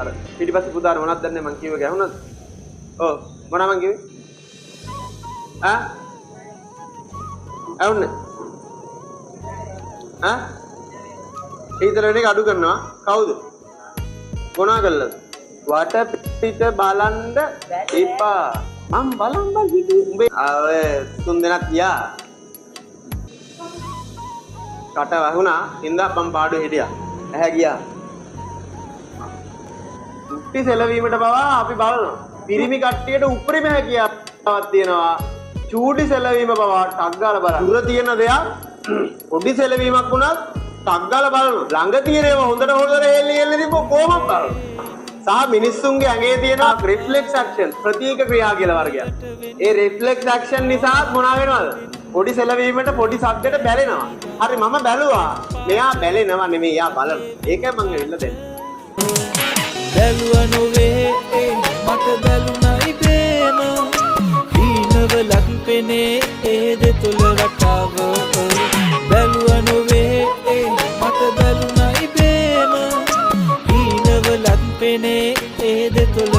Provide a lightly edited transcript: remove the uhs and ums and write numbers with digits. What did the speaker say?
අර පිටිපස්සේ පුතාට මොනවද දන්නේ මං කිව්ව එක ඇහුණාද? ඔව්, මොනවා මං කිව්වේ? ඈ? ඇහුන්නේ? ඈ? ඊතර වෙන එක අඩු කරනවා. කවුද? මොනවා කළාද? වටපිට බලන්න එපා. මං බලන් බං හිටියේ. උඹේ ඔය තුන් දෙනෙක් ගියා. කට වැහුණා. හින්දා මං පාඩුවේ හිටියා. ඇහැ ගියා. මුට්ටි සෙලවීමට පවා අපි බලනවා. පිරිමි කට්ටියට උපරිම හැකියාවක් තියෙනවා. චූටි සෙලවීම පවා ටක් ගාලා බලන්න. දුර තියෙන දෙයක් පොඩි සෙලවීමක් වුණත් ටක් ගාලා බලනවා. ළඟ තියෙන ඒවා හොඳට හොඳට හෙල්ලි හෙල්ලි තිබ්බොත් කොහොමද බලන්නේ? සහ මිනිස්සුන්ගේ ඇඟේ තියෙන රිෆ්ලෙක්ස් ඇක්ෂන්, ප්‍රතීක ක්‍රියා කියලා වර්ගයක්. ඒ රිෆ්ලෙක්ස් ඇක්ෂන් නිසා මොනවා වෙනවද? පොඩි සෙලවීමට පොඩි සද්දෙට බැලෙනවා. හරි, මම බැලුවා. මෙයා බැලෙනවා නෙමෙයි, එයා බලනවා. ඒකයි මං ඇවිල්ලා දෙන්නේ. බැලුව නොවේ ඒ මට බැලුනා ඉබේම. හීනවලත් පෙනේ ඒ දෙතුල රටාව. බැලුව නොවේ ඒ මට බැලුනා ඉබේම. හීනවලත් පෙනේ ඒ දෙතුල.